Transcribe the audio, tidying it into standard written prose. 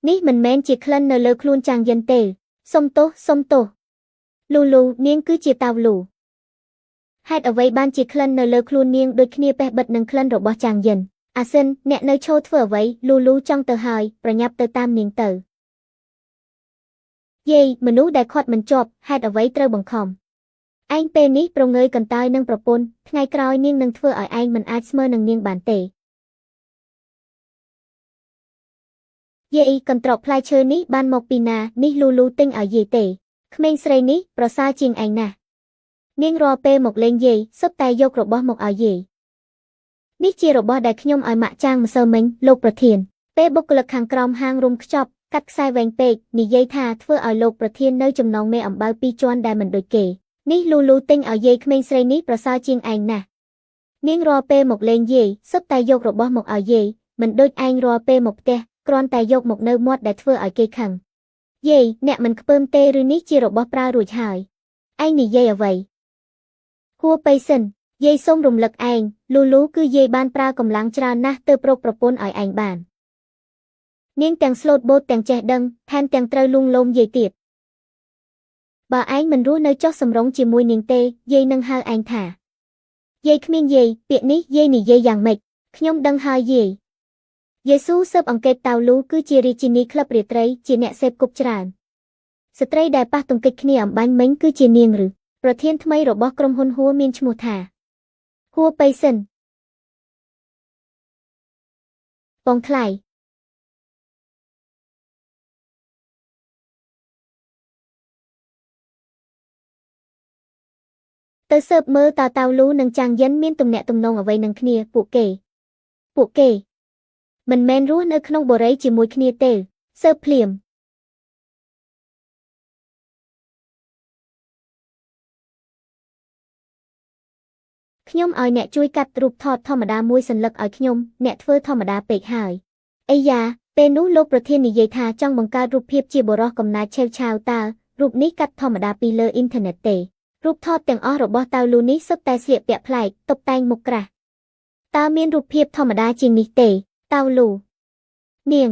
នេះមិនមែនជាក្លិននៅលើខ្លួនចាងយិនទេសុំទោសសុំទោសលូលូនាងគឺជាតាវលូហេតុអ្វីបានជាក្លិននៅលើខ្លួននាងដូចគ្នាបេះបិទនឹងក្លិនរបស់ចាងយិនអាសិនអ្នកនៅឈរធ្វើអ្វីលូលូចង់ទៅហើយប្រញាប់ទៅតាមនាងទៅយាយមនុស្សដែលខាត់មិនជាប់ហេតុអ្វីត្រូវបង្ខំឯងពេលនេះប្រងើយកន្តើយនឹងប្រពន្ធថ្ងៃក្រោយនាងនឹងធ្វើឲ្យឯងមិនអាចស្មើនឹងនាងបានទេយាយកន្ត្រកផ្លែឈើនេះបានមកពីណានេះលូលូទិញឲ្យយាយទេក្មេងស្រីនេះប្រសើរជាងឯងណាស់នាងរាល់ពេលមកលេងយាយសុទ្ធតែយករបស់មកឲ្យយាយនេះជារបស់ដែលខ្ញុំឲ្យម៉ាក់ចាងម្សិលមិញលោកប្រធានពេលបុគ្គលិកខាងក្រោមហាងរុំខ្ចប់កាត់ខ្សែវែងពេកនិយាយថាធ្វើឲ្យលោកប្រធាននៅចំណងមេអំបៅពីរជាន់ដែលមិនដូចគេនេះលូលូទិញឲ្យយាយក្មេងស្រីនេះប្រសើរជាងឯងណាស់នាងរាល់ពេលមកលេងយាយសុទ្ធតែយករបស់មកឲ្យយាយមិនដូចឯងរាល់ពេលមកផ្ទះគ្រាន់តែយកមកនៅមាត់ដែលធ្វើឲ្យគេខឹងយាយអ្នកមិនខ្ពើមទេឬនេះជារបស់ប្រើរួចហើយឯងនិយាយអ្វីហួប៉ៃសិនយាយសូមរំលឹកឯងលូលូគឺយាយបានប្រើកម្លាំងច្រើនណាស់ទើបរកប្រពន្ធឲ្យឯងបាននាងទាំងស្លូតបូតទាំងចេះដឹងថែមទាំងត្រូវលួងលោមយាយទៀតបើឯងមិនរស់នៅចុះសម្រុងជាមួយនាងទេយាយនឹងហៅឯងថាយាយគ្មានយាយពាក្យនេះយាយនិយាយយ៉ាងម៉េចខ្ញុំដឹងហើយយាយយេស៊ូស៊ើបអង្កេតតាវលូគឺជារាជិនីក្លឹបរាត្រីជាអ្នកសេពគប់ច្រើនស្ត្រីដែលប៉ះទង្គិចគ្នាអំបញ្ញមិញគឺជានាងឬប្រធានថ្មីរបស់ក្រុមហ៊ុនហួរមានឈ្មោះថាហួប៉ៃសិនបងថ្លៃទៅស៊ើបមើលតើតាវលូនិងចាងយិនមានទំនាក់ទំនងអ្វីនឹងគ្នាពួកគេមិនមែនរស់នៅក្នុងបុរីជាមួយគ្នាទេស៊ើបភ្លាមខ្ញុំឲ្យអ្នកជួយកាត់រូបថតធម្មតាមួយសន្លឹកឲ្យខ្ញុំអ្នកធ្វើធម្មតាពេកហើយអីយ៉ាពេលនោះលោកប្រធាននិយាយថាចង់បង្កើតរូបភាពជាបុរសកំណាចឆេវឆាវតើរូបនេះកាត់ធម្មតាពីលើអ៊ីនធឺណិតទេរូបថតទាំងអស់របស់តាវលូនេះសុទ្ធតែស្លៀកពាក់ប្លែកតុបតែងមុខក្រាស់តើមានរូបភាពធម្មតាជាងនេះទេតាវលូនាង